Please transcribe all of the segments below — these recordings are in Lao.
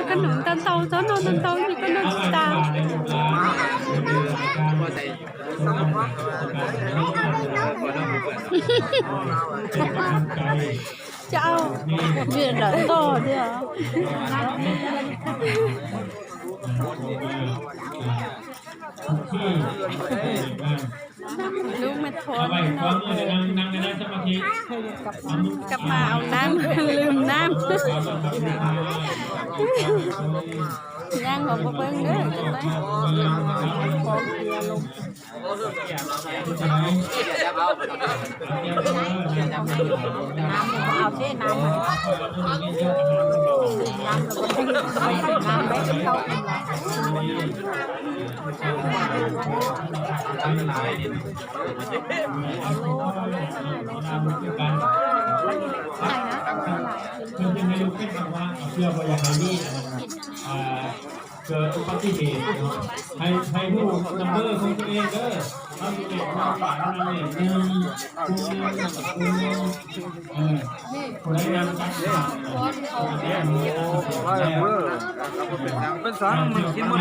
ຂະໜົມຕັນເຕົາ ເຈົ້ານ້ອງຕັນເຕົາຢູ່ກັບນ້ອງຊິຕາ ຈະເອົາເວລາຕໍ່ເດີ້ ລູກແມ່ທອນເນາະ ກັບມາເອົານ້ຳ ລືມນ້ຳ ຍ່າງເຮົາບໍ່ເບິ່ງເດີ້ ຈັກໜ້ອຍ ເອົາເດ້ນ້ຳ ນ້ຳ ນ້ຳໄປກິນເຂົ້າກິນ ເພື່ອໃຫ້ລູກເປັນແບບວ່າ ເພື່ອບໍ່ຢາກໃຫ້ມີ ອ່າ ເກີດອຸບັດຕິເຫດເນາະ ໃຫ້ ໃຫ້ຮູ້ນຳເບີຂອງຕົວເອງເດີ້ ເຮົາຊິແຈ້ງວ່າປາກນັ້ນເລີຍ ໜຶ່ງ ຜູ້ໜຶ່ງ ຜູ້ໜຶ່ງ ເອີ ຜູ້ໃດນຳຈັກເນາະ ເປັນສັງມັນກິນໝົດ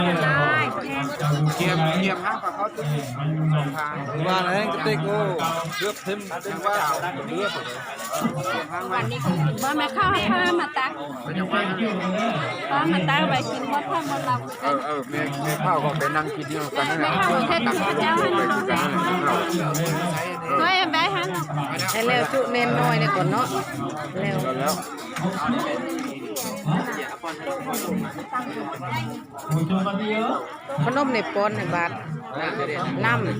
ກຽມ ກຽມຫາປາເຂົາ ວ່າແລ້ວກະຕິກ ໂອ້ ເກືອບເຕັມ ເຕັມວ່າເຫຼືອ ບໍ່ແມ່ນເຂົ້າໃຫ້ເຂົາມາຕັກ ເຂົາມາຕັກໄວ້ກິນໝົດ ເຂົາໝົດລາວ ເອີ ເອີ ແມ່ ແມ່ເຖົ້າກໍໄປນັ່ງກິນຢູ່ນຳກັນນັ້ນແຫຼະ ເຂົາເຮັດກັບເຂົາເຈົ້າຫັ້ນ ເຮົາແບກໄປຫັ້ນ ໃຫ້ແລ້ວຈຸແນມນ້ອຍນີ້ກ່ອນເນາະ ແລ້ວ ແລ້ວ ຂະໜົມນີ້ປ້ອນໃຫ້ບາດ ນ້ຳ ແມ່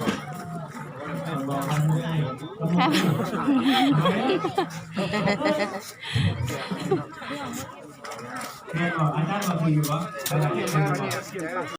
ນບໍ່? ອາຈານວ່າຄືຢູ່ບໍ່?